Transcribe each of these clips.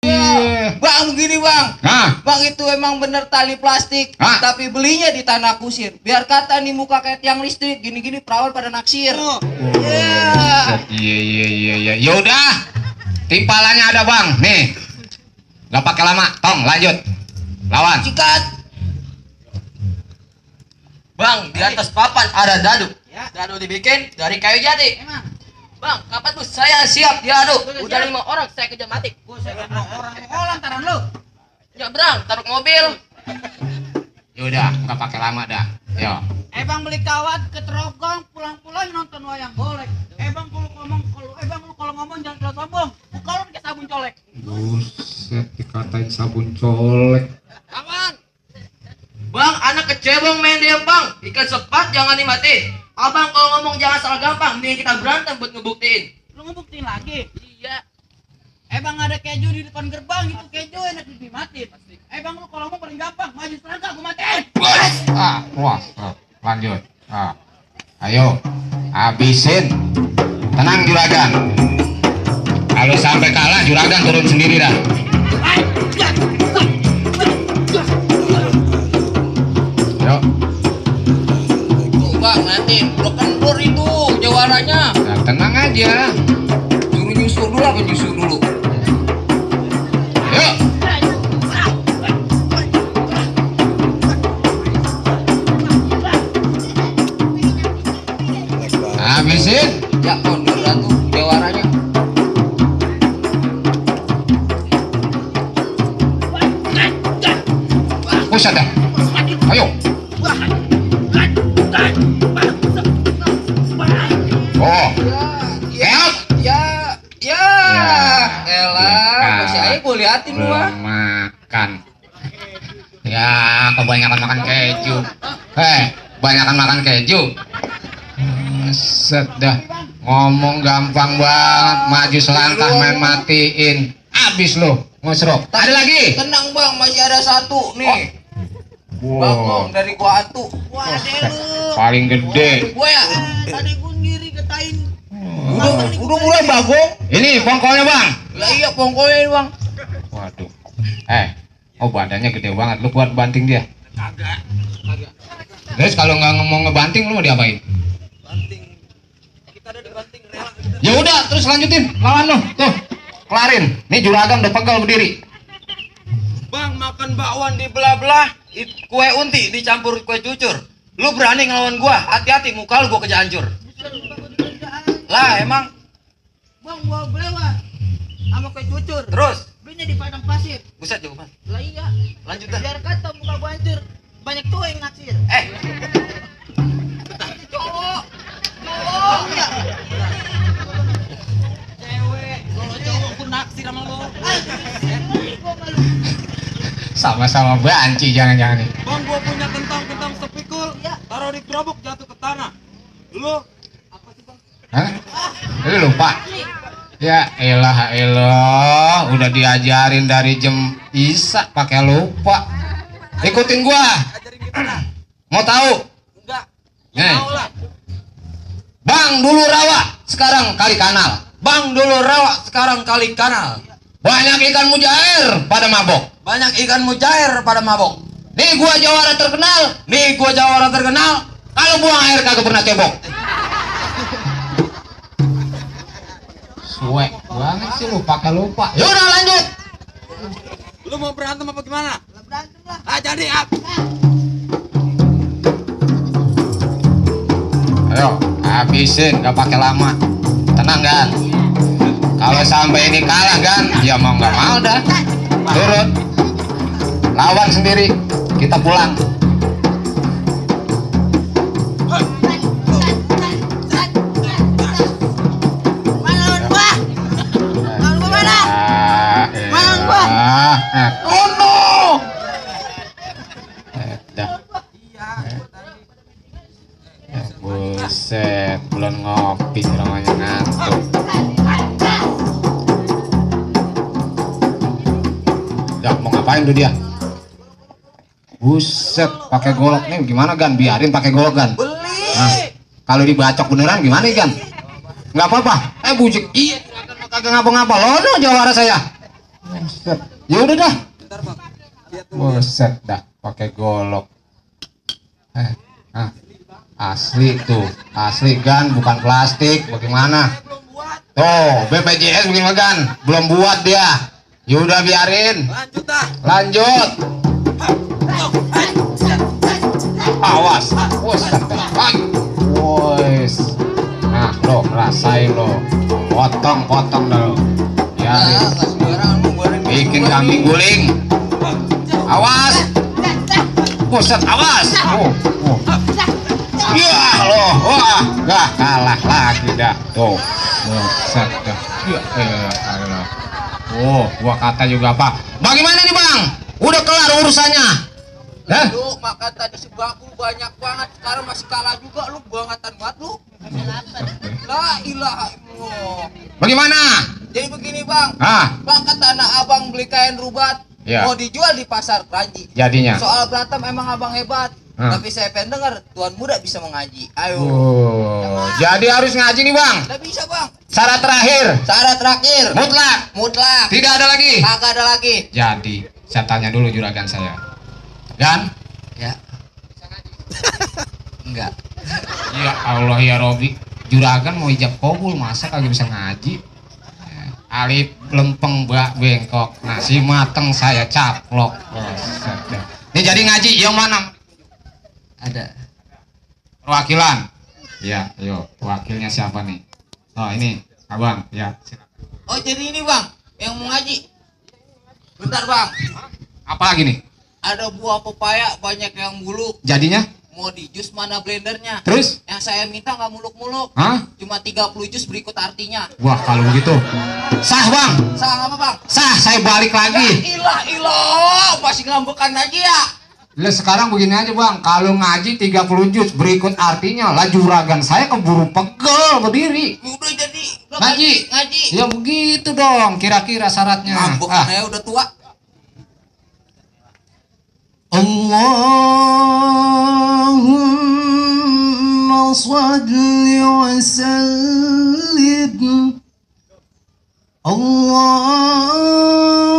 Bang, begini bang. Nah, Bang, itu emang bener tali plastik. Hah? Tapi belinya di tanah kusir. Biar kata nih muka kayak tiang listrik. Gini-gini perawan pada naksir. iya iya. Yaudah, timpalannya ada bang. Nih, nggak pakai lama. Tong, lanjut. Lawan. Sikat. Bang, di atas papan ada dadu. Ya. Dadu dibikin dari kayu jati. Emang. Bang, kapan tuh saya siap diadu? Udah 5 orang saya kejar mati. Orang taran lu. Ya berang, taruh mobil. Yaudah, nggak pakai lama dah. Yo. Bang beli kawat ke Trogong, pulang-pulang nonton wayang golek. Bang kalau ngomong jangan terlalu sombong. Buka lu pakai sabun colek. Buset, dikatain sabun colek. Aman. Bang, anak kecebong main diam bang. Ikan sepat jangan dimatiin. Abang kalau ngomong jangan salah gampang. Nih kita berantem buat ngebuktiin. Lu ngebuktiin lagi. Iya. Bang ada keju di depan gerbang, itu keju enak dimatiin. Bang lu kalau ngomong paling gampang, maju serangga gua matiin. Wah, lanjut. Ayo, habisin. Tenang juragan. Kalau sampai kalah, juragan turun sendiri dah. Yuk. Tuh bang, nanti broken door itu jawarannya. Nah, tenang aja. Suruh nyusur dulu apa nyusur dulu? Yuk. Habisin. Ya kondur tuh jawarannya. Pusat dah. Ayo. Oh. Keot. Ya. Ya. Elah, masih aja gua liatin Belum gua. makan. Ya, kebanyakan makan keju. Kebanyakan makan keju. Set dah. Ngomong gampang banget, maju selangkah main matiin. Abis lo, ngosrok. Ada lagi? Tenang bang, masih ada satu nih. Bagong dari gua atu. Wah, lu. Paling gede. Gua ya. Tadi gua ngiri ketain. Udah mulai bagong. Ini pongkolnya bang. Lah iya pongkolnya ini bang. Waduh. Badannya gede banget. Lu buat banting dia? Kagak. Guys, kalau nggak mau ngebanting, lu mau diapain? Banting. Kita ada di banting rela. Ya udah, terus lanjutin lawan lo. Tuh, kelarin. Nih juragan udah pegel berdiri. Bang, makan bakwan di belah-belah, kue unti dicampur kue cucur. Lu berani ngelawan gua? Hati-hati, muka lu gua keja hancur. Lah, emang Bang, gua belewat sama kue cucur. terus. Belinya di padang pasir. Buset, jawaban. Lah iya. Lanjut dah. Biar kata muka gua hancur. Banyak tuh yang naksir. Cowok. Ya. Cewek. Kalau cowok pun naksir sama lo. Gua malu. Sama-sama banci jangan-jangan nih. Bang, gua punya kentang sepikul. Iya. Taruh di gerobak jatuh ke tanah. Lu Hah? Lu lupa? Ya elah, udah diajarin dari jam Isya pakai lupa. Ikutin gua. ajarin kita lah. Mau tahu? Enggak. Nih. Mau lah. Bang dulu rawa, sekarang kali kanal. Bang, dulu rawa, sekarang kali kanal. Banyak ikan mujair pada mabok. Banyak ikan mujair pada mabok. Nih gua jawara terkenal. Nih, gua jawara terkenal. Kalau buang air kagak pernah cebok. Suek banget sih lu pakai lupa. Yaudah lanjut. Lu mau berantem apa gimana? Lah berantem lah. Jadi up. Ayo, habisin, gak pakai lama. Tenang kan? Kalau sampai ini kalah kan, ya mau nggak mau dah. Turun. Lawan sendiri. Kita pulang. Oh no. Buset, belum ngopi namanya ngantuk. Ya mau ngapain tuh dia? Buset, pakai golok nih gimana Gan? Biarin pakai golok Gan. Beli. Nah, kalau dibacok beneran gimana Gan? Nggak apa-apa. Bujuk. Iya, kagak ngapa-ngapa. Lono jawara saya. Buset. Ya udah dah. Bentar bang. Lihat dulu. Buset dah, pakai golok. Asli tuh, asli Gan, bukan plastik. Bagaimana? Belum buat. Tuh, BPJS bagaimana Gan? Belum buat dia. Ya udah biarin. Lanjut dah. Lanjut. Awas. Buset. Ay. Wes. Nah, lo rasain lo. Potong dah lo. Biarin. Nggak sembarangan lu goreng. Bikin kambing guling. Awas. Buset, awas. Ya lo, wah, gak kalah lagi dah. Tuh, buset dah. Ya Allah. Oh, gua kata juga apa? Bagaimana nih bang? Udah kelar urusannya? Hah? Lu makan tadi sebakul banyak banget, sekarang masih kalah juga lu, bangetan banget lu. La ilaha illallah. Bagaimana? Jadi begini bang, Ah, kata anak abang beli kain rubat, Ya. mau dijual di pasar Keranji. jadinya. Soal berantem emang abang hebat, tapi saya pengen dengar tuan muda bisa mengaji. Ayo. Oh, jadi harus ngaji nih bang. Udah bisa bang. Syarat terakhir, Syarat terakhir. mutlak, Mutlak. tidak ada lagi. Kagak ada lagi. Jadi, saya tanya dulu juragan saya. Gan? Ya. Enggak. Ya Allah ya Robi, juragan mau ijab kabul masa kagak bisa ngaji? Alif lempeng bak bengkok, nasi mateng saya caplok. Buset dah. Ini jadi ngaji yang mana? Ada. Perwakilan. Ya, yuk, wakilnya siapa nih? Oh ini, abang. Ya, silakan. Oh jadi ini bang, yang mau ngaji. Bentar bang, Apa lagi nih? ada buah pepaya banyak yang buluk. Jadinya? Mau di jus mana blendernya? Terus? Yang saya minta nggak muluk-muluk. Hah? Cuma 30 jus berikut artinya. Wah kalau begitu, sah bang. Salah apa bang? Sah, saya balik lagi. Ilah, masih ngambekan aja ya. Lah sekarang begini aja bang, kalau ngaji 30 juz berikut artinya lah juragan saya keburu pegel berdiri. Udah jadi Ngaji. ngaji. Ya begitu dong, kira-kira syaratnya. Ngambek saya udah tua. Allahumma salli wa sallim.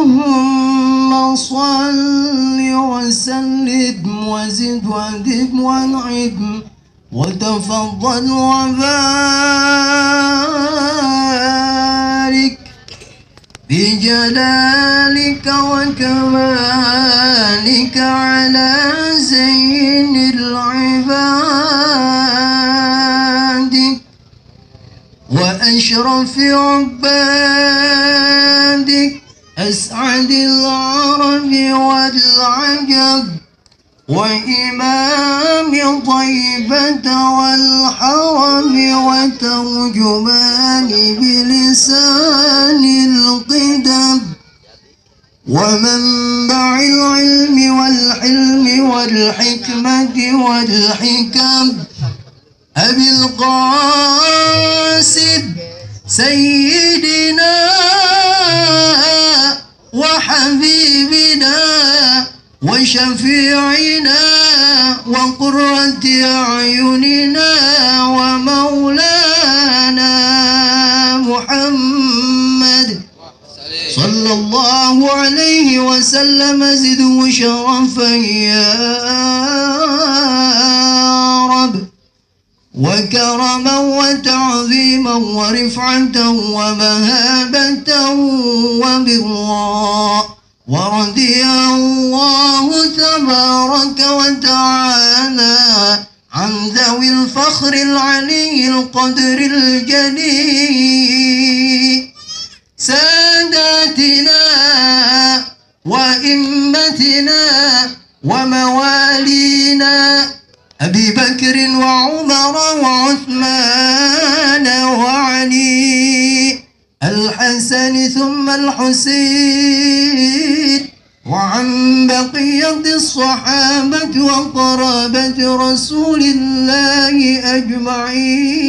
Allahumma salli wa sallim wa zid wa dib wa na'ib wa tafaddal wa barik بجلالك وكمالك على زين العباد وأشرف عبادك أسعد العرب والعجب وإمام طيبة والحرم وترجمان بلسان القدم ومنبع العلم والحلم والحكمة والحكم أبي القاسم سيدنا وحبيبنا وشفيعنا وقرة أعيننا ومولانا محمد صلى الله عليه وسلم زده شرفا يا رب وكرما وتعظيما ورفعة ومهابة وبرا ورضي الله تبارك وتعالى عن ذوي الفخر العلي القدر الجليل ساداتنا وإمتنا وموالينا أبي بكر وعمر وعثمان وعلي الحسن ثم الحسين وعن بقية الصحابة وقرابة رسول الله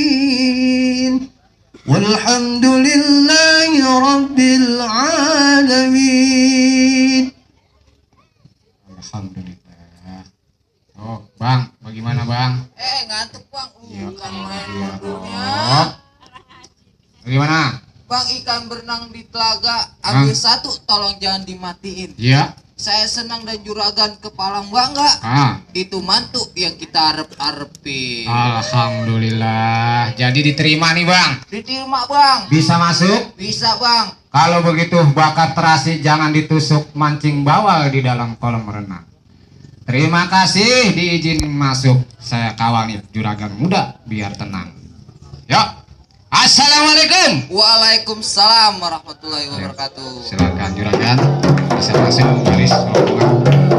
أجمعين والحمد لله رب العالمين. Alhamdulillah. Oh bang, bagaimana bang? Ngantuk bang. Ya Bukan Allah main ya mobilnya. Rob. Bagaimana? Bang, ikan berenang di telaga ambil satu, tolong jangan dimatiin. Iya. Saya senang dan juragan kepala bangga. Itu mantu yang kita arep-arepin. Alhamdulillah. Jadi diterima nih bang. Diterima bang. Bisa masuk? Bisa bang. Kalau begitu bakat terasi jangan ditusuk mancing bawal di dalam kolam renang. Terima kasih diizinin masuk. Saya kawal nih juragan muda biar tenang. Yuk. Assalamualaikum. Waalaikumsalam warahmatullahi wabarakatuh. Silakan juragan bisa masuk garis rombongan.